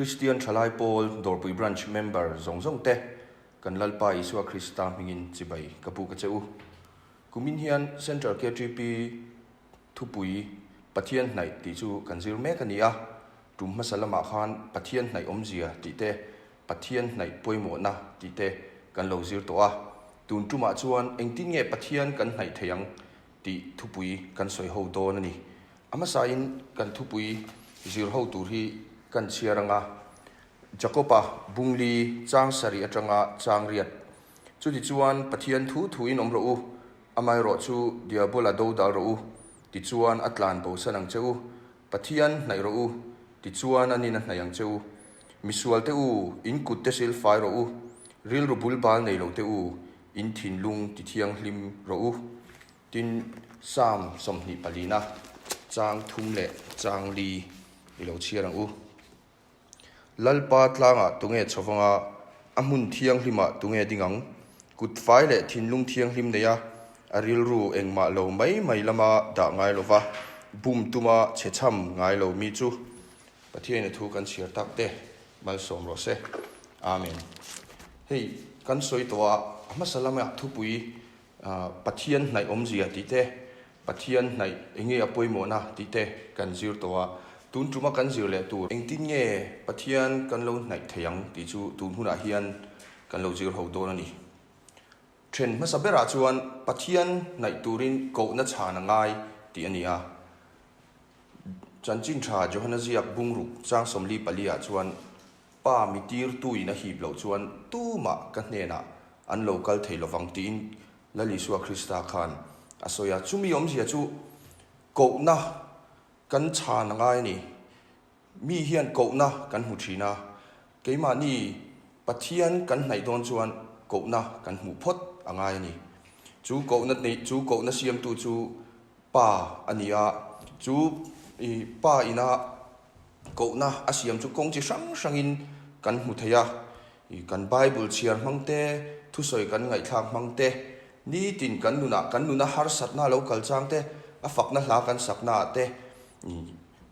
Kristian Thalai Pawl Dawrpui Branch member zawng zawng te kan Lalpa Isua Krista hmingin chibai ka pu ka che u. Kumin hian Central KTP thupui Pathian hnaih tih chu kan zir mek a ni a, tum hmasa lamah khan Pathian hnaih awmzia tih te, Pathian hnaih pawimawhna tih te kan lo zir tawh a. Tun tumah chuan engtin nge Pathian kan hnaih thei ang tih thupui kan sawi ho dawn a ni. A hmasain kan thupui zir ho tur hi kan chhiar ang a, Jakoba bungli chang sarih atanga chang riat. Chutichuan Pathian thu thuin awm rawh u, amaherawh chu Diabola do dal rawh u, tichuan a tlan bosan ang che u. Pathian hnaih rawh u, tichuan anin a hnaih ang che u. Misualte u, in kutte silfai rawh u, rilru bul bal nei lo te u, in thinlung tithianghlim rawh u. Tin, Psalm 24-na chang thum leh chang li i lo chhiar ang u. Lalpa tlangah tunge chho vanga, a hmun thianghlimah tunge ding ang? Kut fai leh thinlung thianghlim neia a rilru engmah lo mai mai lama dah ngai lova, bum tuma chhe chham ngai lo mi chu Pathiain a thu kan chhiar tak te malsawm rawh se. Amen. Hei kan sawi tawh a, a hmasa lama thupui Pathian hnaih awmzia tih te, Pathian hnaih enge a pawimawhna tih te kan zir tawh a. Tun tuma kan zir leh tur engtin nge Pathian kan lo hnaih thei ang tih chu tun hunah hian kan lo zir ho dawn a ni. Then hmasa berah chuan Pathian hnaih turin kohna chhan a ngai tih a ni a. Chanchin tha Johana ziak bungruk chang 44 ah chuan Pa mi tirtuin a hip loh chuan tumah ka hnenah an lo kal thei lovang tiin Lal Isua Krista khan a sawi a. Chumi awmzia chu kohna kan chhan a ngai a ni. Mi hian kohna kan hmu thin a, keimahni Pathian kan hnaih dawn chuan kohna kan hmuh phawt a ngai a ni. Chu kohna neih chu kohna siamtu chu Pa a ni a, chu Pa ina Kohna a siam chu kawng chi hrang hrangin kan hmu thei a, kan Bible chhiar hmang te, thusawi kan ngaihthlak hmang te, nitin kan nunah kan nuna harsatna lo kal chang te, a fakna hla kan saknaah te,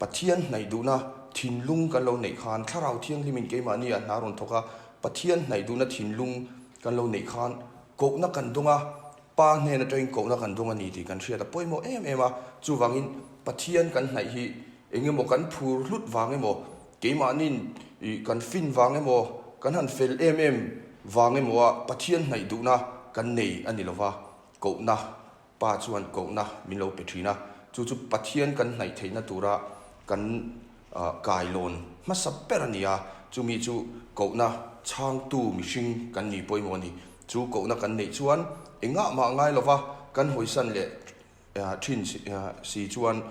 Pathian hnaih duhna thinlung kan lo neih khan, Thlarau Thianghlimin keimahni ah hna rawn thawk a, Pathian hnaih duhna thinlung kan lo neih khan kohna kan dawng a, Pa hnen atangin kohna kan dawng a ni tih kan hriat a pawimawh em em a, chuvangin Pathian kan hnaih hi eng emaw kan phur hlut vang emaw, keimahnin kan fin vang emaw, kan han fel em em vang emaw a Pathian hnaih duhna kan nei a ni lova, kohna, Pa chuan kohna min lo pe thin a, chu chu Pathian kan hnaih theihna tura kan kailawn hmasa ber a ni a, chumi chu kohna chhangtu mihring kan ni pawimawh a ni. Chu kohna kan neih chuan engah mah ngai lova kan hawisan leh thin si chuan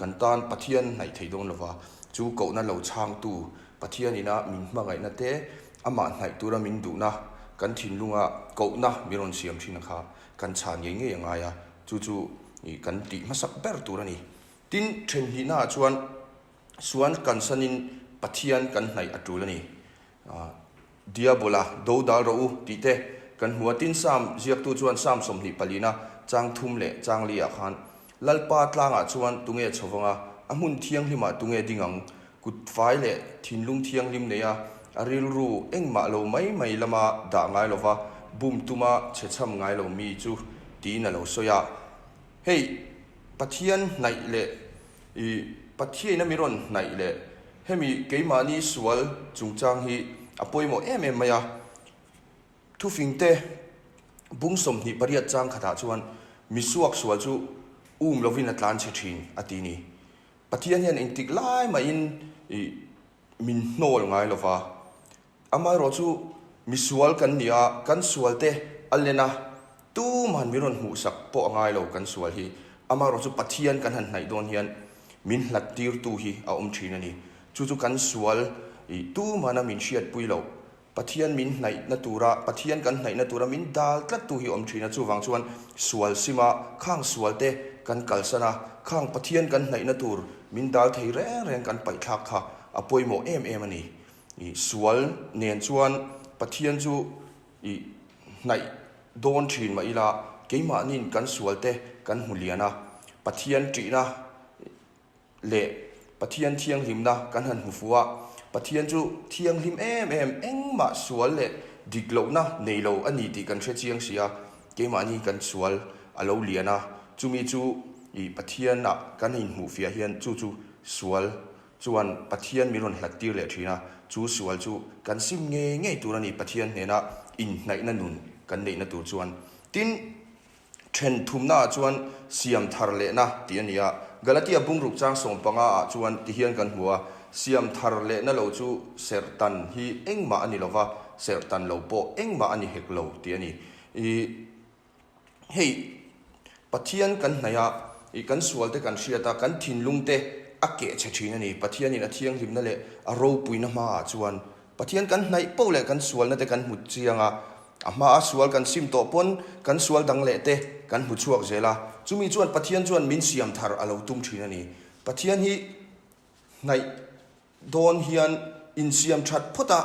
kan tan Pathian hnaih thei dawn lova, chu kohna lo chhangtu Pathian ina min hmangaihna te, amah hnaih tura min duhna kan thinlunga kohna min rawn siam thin kha kan chhan ngei ngei a ngai a, chu chu kan tih hmasak ber tur a ni. Tin, thenhnihnaah chuan suan kansanin Pathian kan hnaih a tul a ni. Diabola, do dal rawh u, tih te kan hmu a. Tin, Sam ziaktu chuan Sam 24-na chang thum leh chang li-ah khan, Lalpa tlangah chuan tunge chho vang a, a hmun thianghlimah tunge ding ang? Kut fai leh thinlung thianghlim neia a rilru engmah lo mai mai lama dah ngai lova bum tuma chhechham ngai lo mi chu, tiin a lo sawi a. Hei, Pathian hnaih leh I Pathiain a mi rawn hnaih leh hemi keimahni sual chungchang hi a pawimawh em em mai a. Thufingte bung 28 chang khatah chuan mi suak sual chu um lovin a tlan chhe thin a ti ni. Pathian hian engtik lai mahin i min hnawl ngai lova. Amaherawh chu misual kan ni a, kan sual te a len a, tuman min rawn hmuhsak pawh a ngai lo kan sual hi. Amaherawh chu Pathian kan han hnaih dawn hian min hlat tirtu hi a awm thin a ni. Chu chu kan sual i tumana min hriatpui loh, Pathian min hnaihna tura, Pathian kan hnaihna tura min dal tlattu hi a awm thin a. Chuvang chuan sual sima khang sual te kan kalsan a, khang Pathian kan hnaihna tur min dal thei reng reng kan paihthlak kha a pawimawh em em a ni. I sual nen chuan Pathian chu i hnaih dawn thin mah ila, keimahnin kan sual te kan hmu lian a, Pathian ṭihna leh Pathian thianghlimna kan han hmu fuh a. Pathian chu thianghlim em em, engmah sual leh dik lohna nei lo a ni tih kan hre chiang si a, keimahni kan sual a lo lian a, chumi chu ih Pathianah kan inhmuhfiah hian chu chu sual chuan Pathian min rawn hlat tir leh thin a, chu sual chu kan sim ngei ngei tur a ni Pathian hnena inhnaihna nun kan neihna tur chuan. Tin, Then thumnaah chuan siam thar lehna tih a ni a, Galatia bungruk chang 15 ah chuan ti hian kan hmu a, siam thar lehna lo chu serhtan hi engmah a ni lo va, serhtan lo pawh engmah a ni hek lo tih a ni. Ih, hei Pathian kan hnaih a, ih kan sualte kan hriat a, kan thinlungte a keh chhe thin a ni. Pathianin a thianghlimna leh a ropuina hmaah chuan Pathian kan hnaih poh leh kan sualna te kan hmu chiang a, a hmaa sual kan sim tawh pawn kan sual dang leh te kan hmu chhuak zel a, chumi chuan Pathian chuan min siam thar a lo tum thin a ni. Pathian hi hnaih dawn hian insiam that phawt a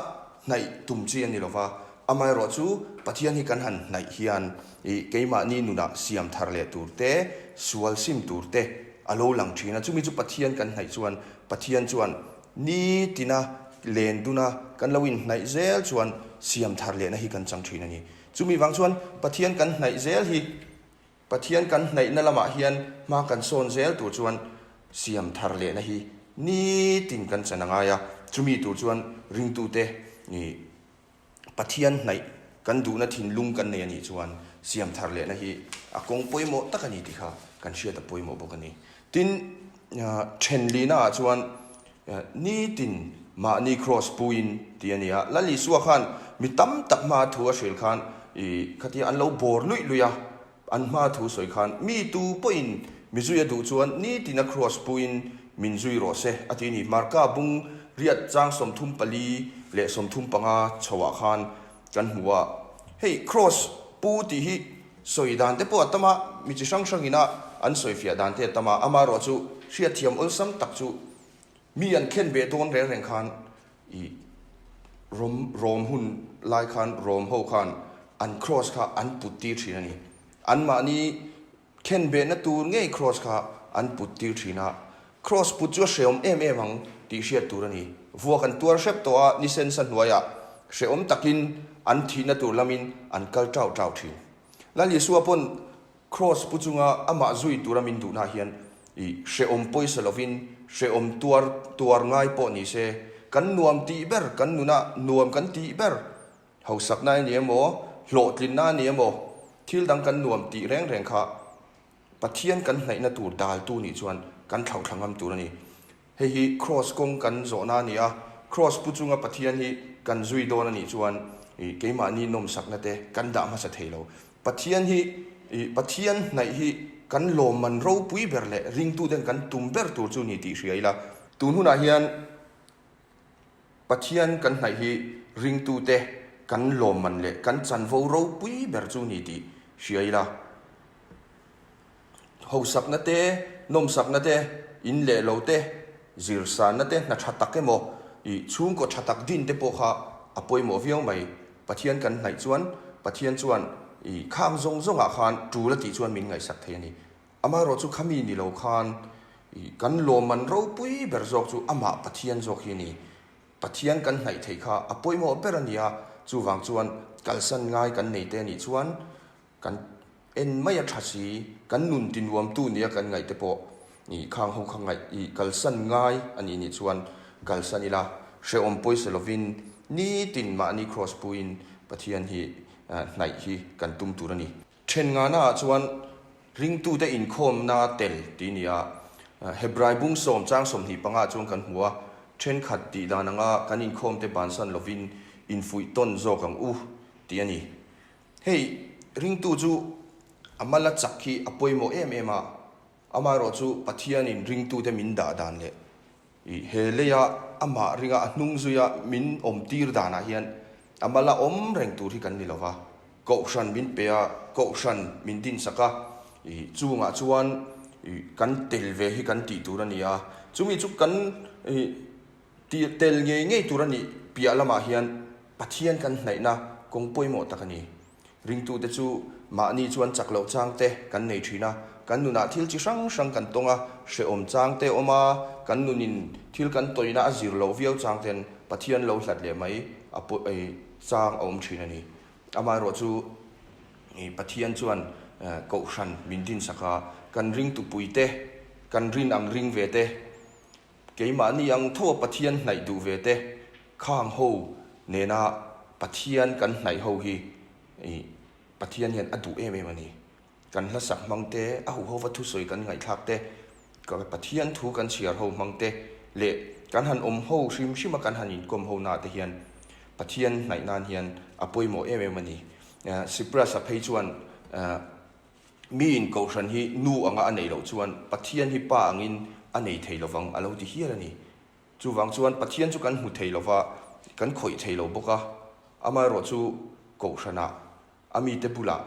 hnaih tum chi a ni lova, amaherawh chu Pathian hi kan han hnaih hian ih keimahni nunah siam thar leh tur te, sual sim tur te a lo lang thin a, chumi chu Pathian kan hnaih chuan Pathian chuan Nitina len duna kan lo inhnaih zel chuan siam thar lehna hi kan chang thin a ni. Chumi vang chuan Pathian kan hnaih zel hi, Pathian kan hnaihna lamah hian hma kan sawn zel tur chuan siam thar lehna hi nitin kan chan a ngai a. Chumi tur chuan ringtute nih Pathian hnaih kan duhna thinlung kan nei a nih chuan siam thar lehna hi a kawng pawimawh tak a ni tih kha kan hriat a pawimawh bawk a ni. Tin, thenlihna ah chuan nitin mahni kraws puin tih a ni a, Lal Isua khan mi tam tak hmaa thu a hril khan ih khatia an lo bawr luih luih a, An hma thu sawi khan, Mi tu pawhin mi zui a duh chuan nitina kraws puin min zui rawh se, a ti a ni. Marka bung riat chang 34 leh 35 chhoah khan kan hmu a. Hei kraws pu tih hi sawi dan te pawh a tam a, mi chi hrang hrangin a an sawifiah dan te a tam a, amaherawh chu hriatthiam awlsam tak chu Mi an khen beh dawn reng reng khan i Rom Rom hun lai khan Rom ho khan an cross kha an put tir thin a ni. Anmahni khen behna tur ngei cross kha an put tir thin a. Cross put chu a hrehawm em em ang tih hriat tur a ni. Vuak an tuar hrep tawh a, ni sensa hnuaiah hrehawm takin an thihna tur lamin an kal tau tau thin. Lal Isua pawn Kraws pu chunga amah zui tura min duhna hian i hrehawm pawisa lovin hrehawm tuar tuar ngai pawh ni se, kan nuam tih ber, kan nuna nuam kan tih ber, hausakna a ni emaw, hlawhtlinna a ni emaw, thil dang kan nuam tih reng reng kha Pathian kan hnaihna tur daltu nih chuan kan thlauhthla ngam tur a ni. Hei hi Kraws kawng kan zawhna a ni a, Kraws pu chunga Pathian hi kan zui dawn a nih chuan keimahni nawmsakna te kan dah hmasa thei lo. Pathian hi, Pathian hnaih hi kan lawmman ropui ber leh ringtuten kan tum ber tur chu ni tih hria ila. Tun hunah hian Pathian kan hnaih hi ringtute kan lawmman leh kan chanvo ropui ber chu ni tih hria ila. Hausakna te, nawmsakna te, in leh lo te, zirsanna te, hna tha tak emaw, ih chhungkaw tha tak din te pawh kha a pawimawh viau mai. Pathian kan hnaih chuan Pathian chuan ih khang zawng zawngah khan tul a tih chuan min ngaihsak thei a ni. Amaherawh chu khami ni lo khan ih kan lawmman ropui ber zawk chu amah Pathian zawk hi a ni. Pathian kan hnaih theih kha a pawimawh ber a ni a, chuvang chuan kalsan ngai kan nei te a nih chuan Kan en mai a tha si, kan nun ti nuamtu nia kan ngaih te pawh ih khang ho kha ngaih ih kalsan ngai a nih nih chuan kalsan ila hrehawm pawisa lovin nitin mahni kraws puiin Pathian hi hnaih hi kan tum tur a ni. Then ngana ah chuan ringtute inkhawmna tel tih a ni a, Hebrai bung sawm chang 25 ah chuan kan hmu a, thenkhat tih dan anga kan inkhawmte bansan lovin infuih tawn zawk ang u tih a ni. Hei, ringtu chu a mala chak hi a pawimawh em em a, amaherawh chu Pathianin ringtute min dah dan leh ih he leia amah ringa a hnung zuia min awm tir danah hian a mala awm reng tur hi kan ni lova, Kohhran min pe a, Kohhran min dinsak a, ih chungah chuan ih kan tel ve hi kan tih tur a ni a, chumi chu kan ih Tih tel ngei ngei tur a nih piah lamah hian Pathian kan hnaihna kawng pawimawh tak a ni. Ringtute chu mahni chuan chak loh chang te kan nei thin a, kan nunah thil chi hrang hrang kan tawng a, hrehawm chang te awm a, kan nunin thil kan tawina a zir loh viau chang ten Pathian lo hlat leh mai a chang a awm thin a ni. Amaherawh chu Pathian chuan Kohhran min dinsak a, kan ringtupui te, kan rin ang ring ve te, Keimahni ang tho a Pathian hnaih duh ve te, khang ho nena Pathian kan hnaih ho hi Pathian hian a duh em em a ni. Kan hlasak hmang te, a huhova thusawi kan ngaihthlak te, Pathian thu kan chhiar ho hmang te leh kan han awm ho hrim hrim a kan han inkawm ho na te hian Pathian hnaih nan hian a pawimawh em em a ni. Cyprus-a phei chuan Miin kohhran hi nu anga a neih loh chuan Pathian hi pa angin a nei thei lovang a lo ti hial a ni. Chuvang chuan Pathian chu kan hmu thei lova, kan khawih thei lo bawk a. Amaherawh chu kohhranah a mite bulah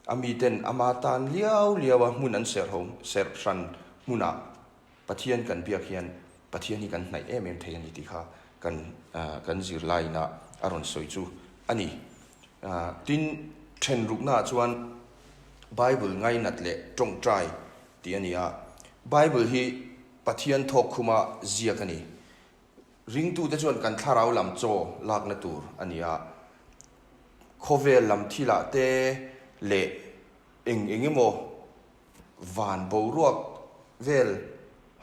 a miten ama tan liau liau a hmun an serh ho serh hran hmunah Pathian kan biak hian Pathian hi kan hnaih em em thei a ni tih kha kan kan zirlaiin a a rawn sawi chu a ni. Tin, then ruknaah chuan Bible ngainat leh tawngtai tih a ni a. Bible hi Pathian thawk khuma ziak a ni. Ringtute chuan kan thlarau lam chaw lakna tur a ni a. Khawvel lam thilah te leh eng eng emaw van boruak vel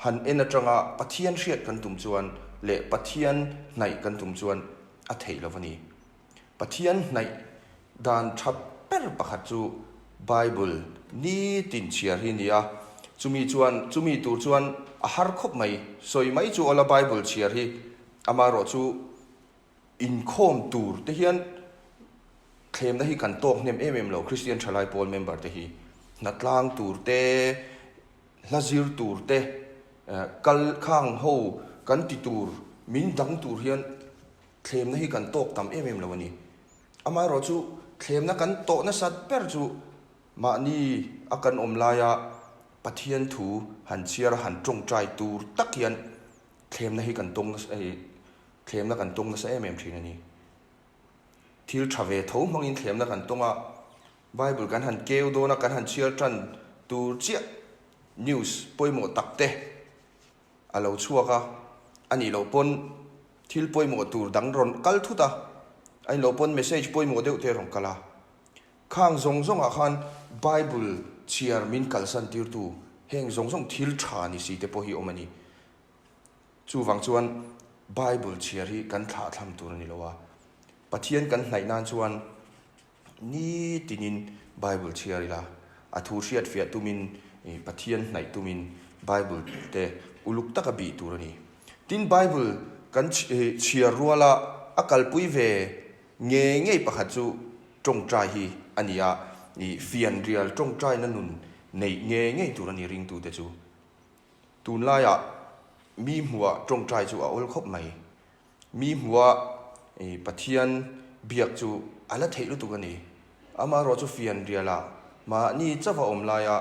han en atanga Pathian hriat kan tum chuan leh Pathian hnaih kan tum chuan a theih lo a ni. Pathian hnaih dan tha ber pakhat chu Bible nitin chhiar hi a ni a, chumi chuan chumi tur chuan a har khawp mai. Sawi mai chu awla Bible chhiar hi amaherawh chu inkhawm tur te hian thlemna hi kan tawk hnem em em lo Kristian Thalai Pawl member te hi hnatlang tur te, hla zir tur te, kal khang ho kan ti tur min dang tur hian Thlemna hi kan tawk tam em em lo a ni. Amaherawh chu thlemna kan tawh nasat ber chu mahni a kan awm laia Pathian thu han chhiar a han tawngtai tur tak hian thlemna hi kan tawng nasa ei thlemna kan tawng nasa em em thin a ni. Thil tha ve tho hmangin thlemna kan tawng a, Bible kan han keu dawn a kan han chhiar tan tur chiah news pawimawh tak te a lo chhuak a, a nih loh pawn thil pawimawh tur dang rawn kal thut a, a nih loh pawn message pawimawh deuh te rawn kal a. Khang zawng zawngah khan Bible chhiar min kalsan tirtu heng zawng zawng thil tha ni si te pawh hi awm a ni. Chuvang chuan Bible chhiar hi kan thlahthlam tur a ni lo a, Pathian kan hnaih nan chuan Ni tinin Bible chhiar ila, a thu hriat fiah tumin, Pathian hnaih tumin Bible te uluk taka bih tur a ni. Tin, Bible kan chhiar ruala a kalpui ve ngei ngei pakhat chu tawngtai hi a ni a, fianrial tawngtaina nun neih ngei ngei tur a ni ringtute chu. Tunlaiah mi hmuhah tawngtai chu a awl khawp mai. Mi hmuha Pathian biak chu a la theih lutuk a ni. Amaherawh chu fianrialah mahni chauha awm laia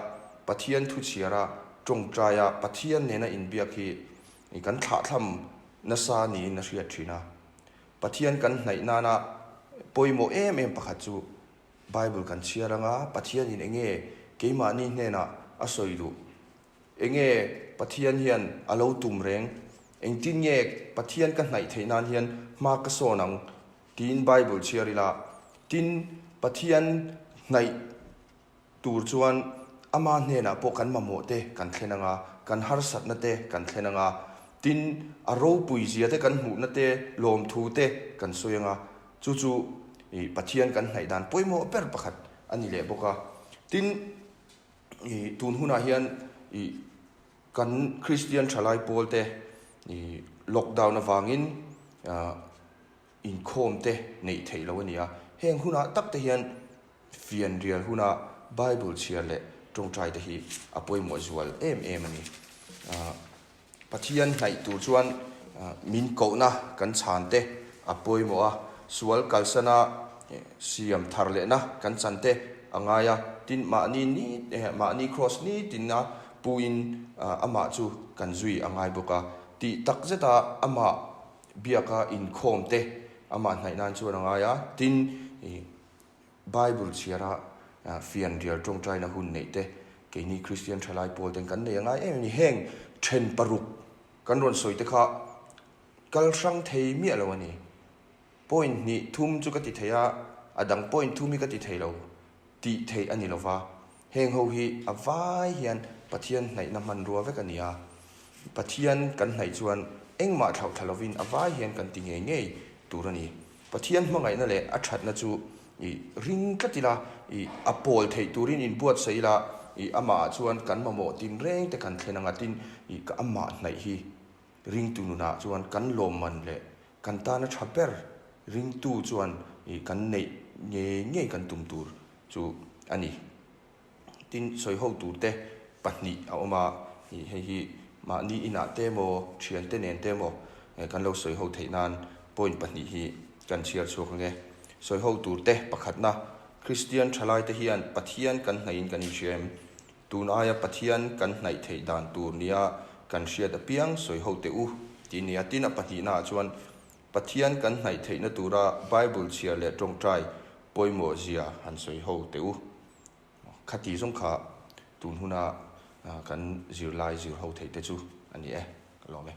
Pathian thu chhiara tawngtaia Pathian nena inbiak hi kan thlahthlam nasa niin a hriat thin a. Pathian kan hnaih nana pawimawh em em pakhat chu Bible kan chhiar anga Pathianin enge keimahni hnenah a sawi duh Enge Pathian hian a lo tum reng? Engtin nge Pathian ka hnaih theih nan hian hma ka sawn ang? tiin Bible chhiar ila. Tin, Pathian hnaih tur chuan ama hnenah pawh kan mamawh te kan thlen anga, kan harsatna te kan thlen anga, tin, a ropui zia te kan hmuhna te, lawmthu te kan sawi anga, chu chu Pathian kan hnaih dan pawimawh ber pakhat a ni leh bawk a. Tin, I tun hunah hian i kan Kristian thalai pawl te i lockdown avangin inkhawm te neih theih loh a ni a. Heng hunah tak te hian fianrial huna Bible chhiar leh tawngtai te hi a pawimawh zual em em a ni. Pathian hnaih tur chuan min kohna kan chhan te a pawimawh a, sual kalsana siam thar lehna kan chan te a ngai a, tin mahni ni mahni kraws ni tinna puin amah chu kan zui a ngai bawk a, tih tak zeta amah biaka inkhawm te amah hnaih nan chuan a ngai a, tin Bible chhiara fianrial tawngtaina hun neih te. keini Kristian thalai pawl ten kan nei a ngai em a ni. Heng then paruk kan rawn sawi te kha kal hrang thei miah lo a ni. Point hnih thum chu ka ti thei a, a dang point thum hi ka ti thei lo tih theih a ni lo va. Heng ho hi a vai hian Pathian hnaihna hmanrua vek a ni a. Pathian kan hnaih chuan engmah thlauh thla lovin a vai hian kan ti ngei ngei tur a ni. Pathian hmangaihna leh a thatna chu i ring tlat ila, i a pawl theih turin inbuatsaih ila, i amahah chuan kan mamawh tinreng te kan thlen anga tin i ka amah hnaih hi ringtu nunah chuan kan lawmman leh kan tana tha ber ringtu chuan i kan neih ngei ngei kan tum tur chu a ni. Tin, sawi ho turte pahnih a awm a, ih hei hi mahni inah te emaw, thiante nen te emaw kan lo sawi ho theih nan point pahnih hi kan chhiar chhuak ang e. Sawi ho turte pakhatna, Kristian thalaite hian Pathian kan hnaihin kan inhria em? Tun aia Pathian kan hnaih theih dan tur nia kan hriat apiang sawi ho teh u tih a ni a. Tin, a pahnihnaah chuan Pathian kan hnaih theihna tura Bible chhiar leh tawngtai pawimawh zia han sawi ho teh u. Khati zawng kha tun huna kan zirlai zir ho theih te chu a ni e, ka lawm e.